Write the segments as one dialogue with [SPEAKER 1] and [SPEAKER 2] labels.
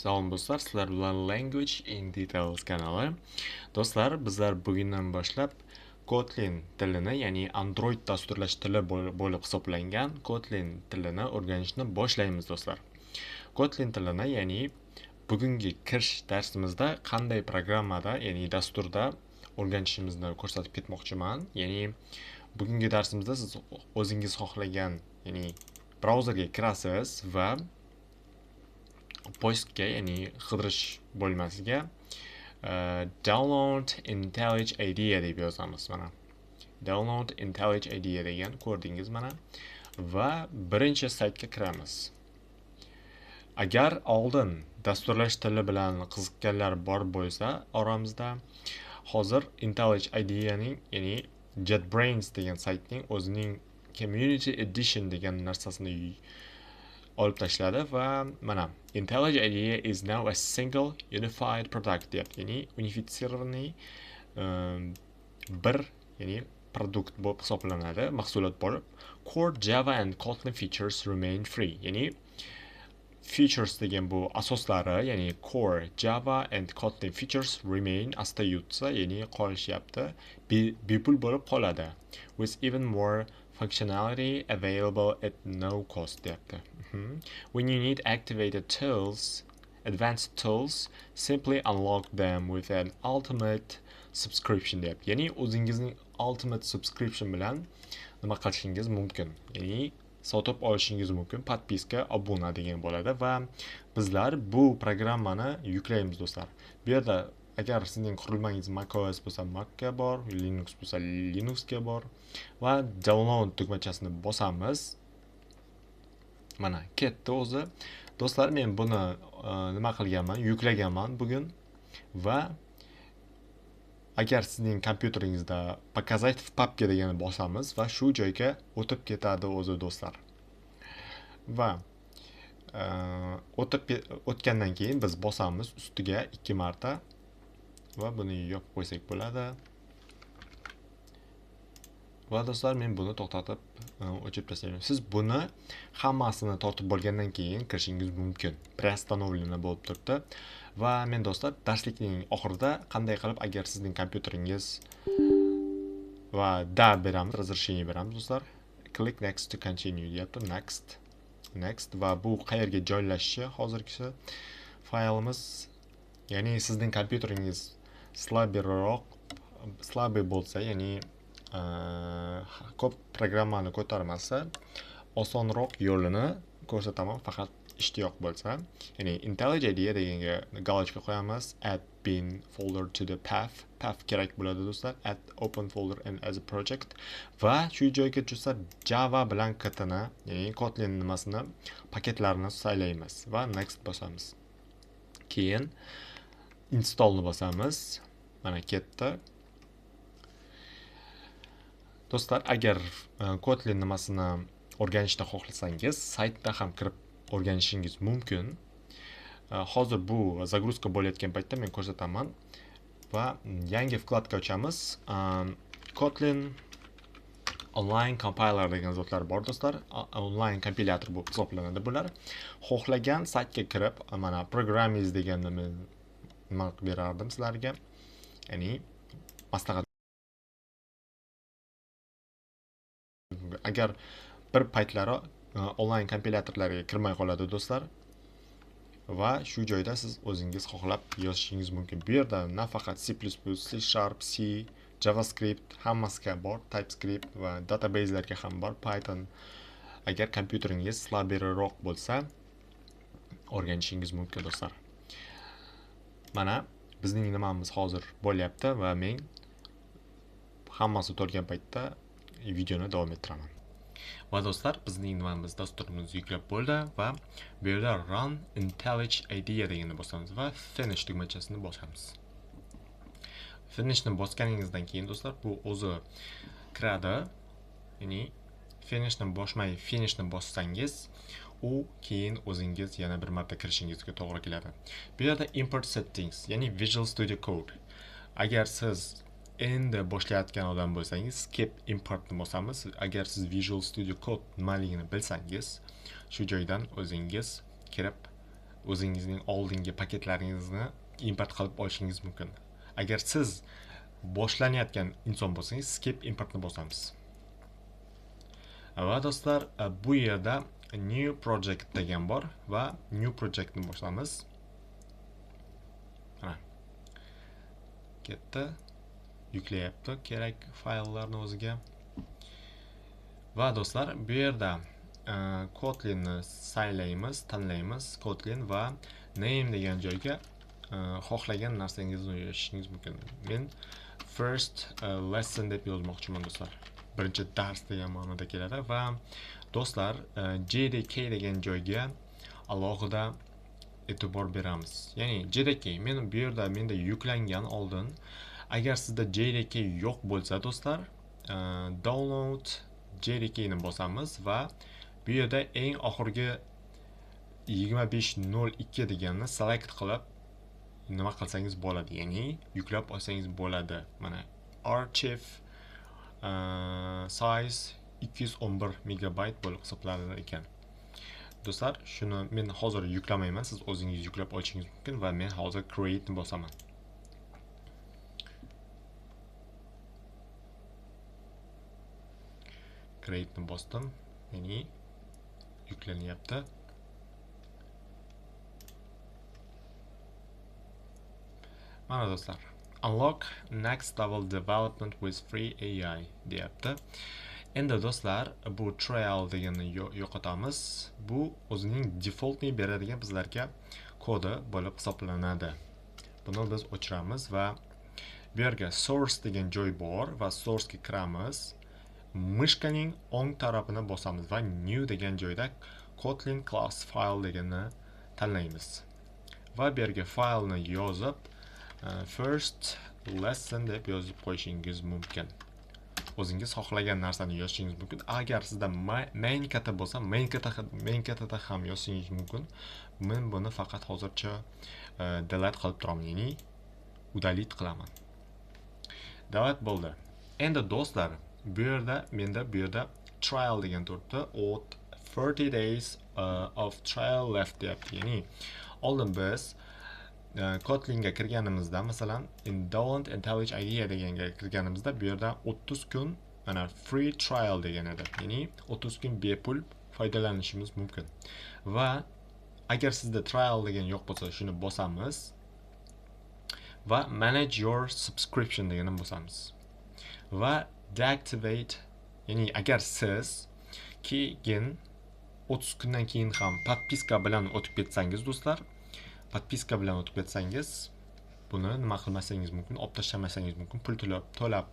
[SPEAKER 1] Salom do'stlar, sizlar bilan Language in Details kanali. Do'stlar, bizlar bugundan boshlab Kotlin tilini, ya'ni Android dasturlash tili bo'lib hisoblangan Kotlin tilini o'rganishni boshlaymiz do'stlar. Kotlin tilini, ya'ni bugungi kirish darsimizda qanday programmada, ya'ni dasturda o'rganishimizni ko'rsatib ketmoqchiman. Ya'ni bugungi darsimizda siz o'zingiz xohlagan, ya'ni brauzerga kirasiz va поиск ga, ya'ni qidirish bo'lmasiga download IntelliJ IDEA deb yozamiz mana. Download IntelliJ IDEA degan ko'rdingiz mana va birinchi saytga kiramiz. Agar oldin dasturlash tili bilan qiziqqanlar bor bo'lsa oramizda, hozir IntelliJ IDEAning, ya'ni JetBrains degan saytning o'zining Community Edition degan narsasini olib tashladi va mana IntelliJ IDEA is now a single unified product deyapti, ya'ni unifitsirованный bir, ya'ni produkt bo'lib hisoblanadi, mahsulot bo'lib. Core Java and Kotlin features remain free, ya'ni features degan bu asoslari, ya'ni core Java and Kotlin features remain остаются, ya'ni qolishyapti, bepul bo'lib qoladi, with even more functionality available at no cost deyapti. When you need activated tools, advanced tools, simply unlock them with an ultimate subscription deyapti. Ya'ni o'zingizning ultimate subscription bilan nima qilishingiz mumkin? Ya'ni sotib olishingiz mumkin, podpiska, obuna degan bo'ladi va bizlar bu programmani yuklaymiz do'stlar. Bu yerda agar sizning qurilmangiz macOS bo'lsa Macga bor, Linux bo'lsa Linuxga bor va download tugmachasini bosamiz. Mana ketdi o'zi. Do'stlar, men buni nima qilganman, yuklaganman bugun va agar sizning kompyuteringizda показать в папке deganni bosamiz va shu joyga o'tib ketadi o'zi do'stlar. Va o'tib o'tgandan keyin biz bosamiz ustiga 2 marta va buni yopib qo'ysak bo'ladi. Va do'stlar, men buni to'xtatib o'chirib tashlayman. Siz buni hammasini tortib bo'lgandan keyin kirishingiz mumkin. Preostanovleno bo'lib turibdi. Va men do'stlar, darslikning oxirida qanday qilib agar sizning kompyuteringiz va da beramiz, разрешение beramiz do'stlar. Click next to continue deyapti. Next, next va bu qayerga joylashishi hozirgisi faylimiz, ya'ni sizning kompyuteringiz slabiyroq, slabiy bo'lsa, ya'ni ko'p programmani ko'tarmasa, osonroq yo'lini ko'rsataman, faqat ishtiyoq bo'lsa. Ya'ni IntelliJ IDEA deganga galochka qo'yamiz, add bin folder to the path, path kerak bo'ladi do'stlar, add open folder and as a project va shu joyga tushsa Java bilan ktni, ya'ni Kotlin nimasini paketlarini saylaymiz va next bosamiz. Keyin installni bosamiz. Mana ketdi. Do'stlar, agar Kotlin nimasini o'rganishni xohlasangiz, saytda ham kirib o'rganishingiz mumkin. Hozir bu zagruzka bo'layotgan paytda men ko'rsataman va yangi vkladka ochamiz. Kotlin online compiler degan zotlar bor do'stlar. Online kompilyator bo'lib hisoblanadi bular. Xohlagan saytga kirib, mana Programiz deganni men nima qilib berardim sizlarga. Ya'ni maslahat. Agar bir paytlari onlayn kompilyatorlarga kirmay qoladi do'stlar va shu joyda siz o'zingiz xohlab yozishingiz mumkin. Bu yerda nafaqat C++, C Sharp, C, JavaScript hammasiga bor, TypeScript va databaselarga ham bor, Python. Agar kompyuteringiz slabiyroq bo'lsa, o'rganishingiz mumkin do'stlar. Mana bizning nimamiz hozir bo'lyapti va men hammasi to'lgan paytda videoni davom ettiraman. Va do'stlar, bizning nimamiz dasturimiz yuklab bo'ldi va bu yerda Run IntelliJ IDEA deganni bosamiz va Finish tugmachasini bosamiz. Finishni bosganingizdan keyin do'stlar, bu o'zi kiradi. Ya'ni Finishni bosmay Finishni bossangiz, u keyin o'zingiz yana bir marta kirishingizga to'g'ri keladi. Bu yerda Import Settings, ya'ni Visual Studio Code. Agar siz endi boshlayotgan odam bo'lsangiz, skip importni bosamiz. Agar siz Visual Studio Code nimaligini bilsangiz, shu joydan o'zingiz kirib o'zingizning oldingi paketlaringizni import qilib olishingiz mumkin. Agar siz boshlanayotgan inson bo'lsangiz, skip importni bosamiz. Va do'stlar, bu yerda new project degan bor va new projectni bosamiz. Mana ketdi, yuklayapti kerak fayllarni o'ziga. Va do'stlar, bu yerda Kotlinni saylaymiz, tanlaymiz Kotlin va name degan joyga xohlagan narsangizni yozishingiz mumkin. Men first lesson deb yozmoqchiman do'stlar. Birinchi dars degan ma'noda keladi va do'stlar, JDK degan joyga alohida e'tibor beramiz. Ya'ni JDK men bu yerda menda yuklangan oldin. Agar sizda JDK yo'q bo'lsa do'stlar, download JDK ni bosamiz va bu yerda eng oxirgi 25.02 deganni select qilib nima qilsangiz bo'ladi, ya'ni yuklab olsangiz bo'ladi. Mana archive size 211 megabayt bo'lib hisoblanar ekan. Do'stlar, shuni men hozir yuklamayman, siz o'zingiz yuklab olishingiz mumkin va men hozir create ni bosaman. Create ni bosdim, ya'ni yuklanyapti. Mana do'stlar, unlock next level development with free AI deyapti. Endi do'stlar, bu trial deganni yo'qotamiz. Bu o'zining defaultni beradigan bizlarga kodi bo'lib hisoblanadi. Buni biz o'chiramiz va bu yerga source degan joy bor va source ga kiramiz. Mishkaning o'ng tarafini bosamiz va new degan joyda Kotlin class file deganni tanlaymiz. Va bu yerga faylni yozib first lesson deb yozib qo'yishingiz mumkin. O'zingiz xohlagan narsani yozishingiz mumkin. Agar sizda main kata bo'lsa, main katada ham yozishingiz mumkin. Men buni faqat hozircha delete qilib turaman, ya'ni udalit qilaman. Delete bo'ldi. Endi do'stlar, bu yerda menda bu yerda trial degan turibdi. 30 days of trial left deyapti. Ya'ni oldin biz Kotlinga kirganimizda, masalan, Download IntelliJ IDEA deganga kirganimizda bu yerda 30 kun mana free trial degan edi. Ya'ni 30 kun bepul foydalanishimiz mumkin. Va agar sizda trial degan yo'q bo'lsa, shuni bosamiz va manage your subscription deganini bosamiz. Va deactivate, ya'ni agar siz keyin 30 kundan keyin ham podpiska bilan o'tib ketsangiz do'stlar, podpiska bilan o'tib ketsangiz, buni nima qilmasangiz mumkin, olib tashlamasangiz mumkin, pul to'lab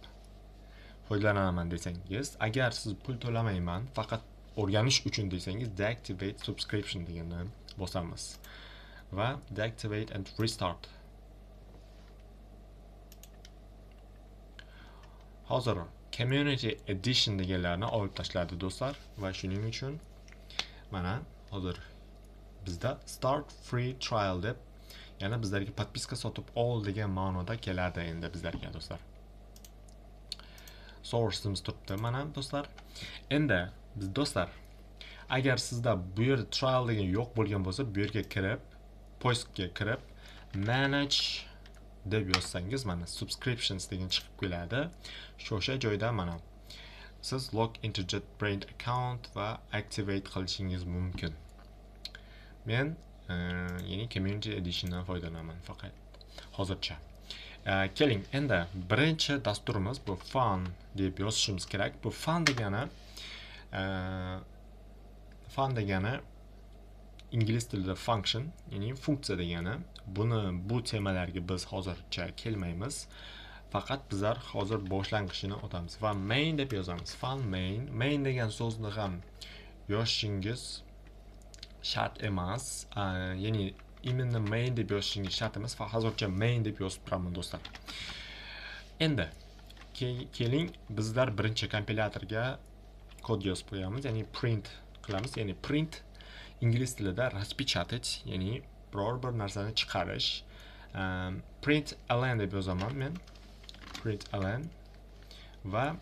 [SPEAKER 1] foydalanaman desangiz, agar siz pul to'lamayman, faqat o'rganish uchun desangiz, deactivate subscription deganni bosamiz va deactivate and restart. Hozir Community Edition deganlarni olib tashladi do'stlar va shuning uchun mana hozir bizda start free trial deb, yana bizlarga podpiska sotib ol degan ma'noda keladi endi bizlarga do'stlar. Source'imiz turibdi mana do'stlar. Endi biz do'stlar, agar sizda bu yerda trial degan yo'q bo'lgan bo'lsa, bu yerga kirib, poiskga kirib, manage deb yozsangiz mana subscriptions degan chiqib keladi. O'sha joyda mana siz log into JetBrains account va activate qilishingiz mumkin. Men ya'ni Community Edition'dan foydalanaman faqat hozircha. Keling, endi birinchi dasturimiz bu fun deb yozishimiz kerak. Bu fun degani ingliz tilida function, ya'ni funksiya degani. Buni bu temalarga biz hozircha kelmaymiz. Faqat bizlar hozir boshlang'ichini o'tamiz va main deb yozamiz. Fun main, main degan so'zni ham yozishingiz shart emas. Ya'ni именно main deb yozishingiz shart emas. Faqat hozircha main deb yozib turaman do'stlar. Endi keling bizlar birinchi kompilyatorga kod yozib qo'yamiz, ya'ni print qilamiz. Ya'ni print ingliz tilida распечатать, ya'ni biror bir narsani chiqarish. Print ln deb yozaman men. Print ln va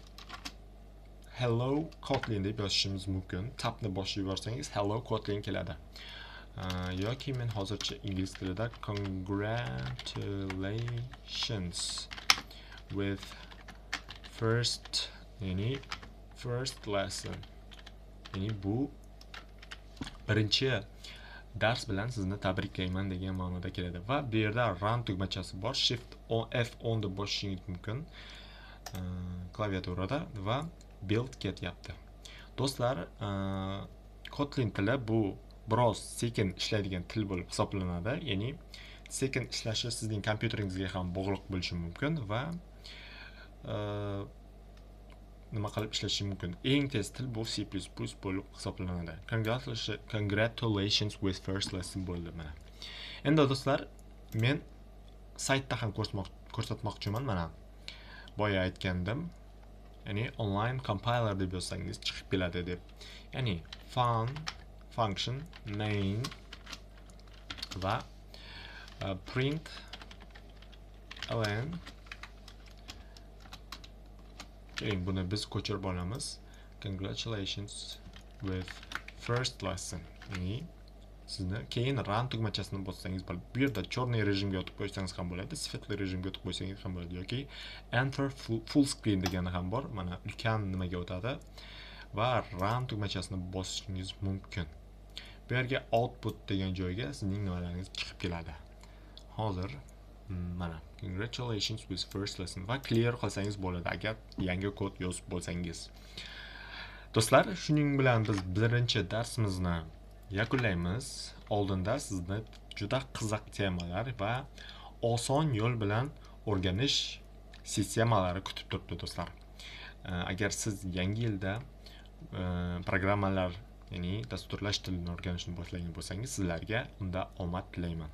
[SPEAKER 1] hello Kotlin deb yozishimiz mumkin. Tabni bosib yuborsangiz hello Kotlin keladi. Yoki men hozircha ingliz tilida congratulations with first, ya'ni first lesson. Ya'ni bu birinchi dars bilan sizni tabriklayman degan ma'noda keladi. Va bu yerda run tugmachasi bor. Shift F10 deb bosishingiz mumkin klaviaturada va build ketyapti. Do'stlar, Kotlin tili bu biroz sekin ishlaydigan til bo'lib hisoblanadi. Ya'ni sekin ishlashi sizning kompyuteringizga ham bog'liq bo'lishi mumkin va nima qilib ishlashi mumkin. Eng tez til bu C++ bo'lib hisoblanadi. Congratulations with first lesson bo'ldi mana. Endi do'stlar, men saytda ham ko'rsatmoqchiman mana. Boya aytgandim. Ya'ni online compiler deb yozsangiz chiqib keladi deb. Ya'ni function main va print ln. Keling, buni biz ko'chirib olamiz. Congratulations with first lesson. Ya'ni sizni keyin run tugmachasini bossangiz bo'ladi. Bu yerda chorniy rejimga o'tib qo'ysangiz ham bo'ladi, svetli rejimga o'tib qo'ysangiz ham bo'ladi yoki enter full screen degani ham bor. Mana ulkan nimaga o'tadi va run tugmachasini bosishingiz mumkin. Bu yerga output degan joyga sizning nimalaringiz chiqib keladi. Hozir mana congratulations with first lesson va clear qilsangiz bo'ladi agar yangi kod yozib bo'lsangiz. Do'stlar, shuning bilan biz birinchi darsimizni yakunlaymiz. Oldinda sizni juda qiziq temalar va oson yo'l bilan o'rganish sistemalari kutib turibdi do'stlar. Agar siz yangi yilda programmalar, ya'ni dasturlash tilini o'rganishni boshlagan bo'lsangiz, sizlarga unda omad tilayman.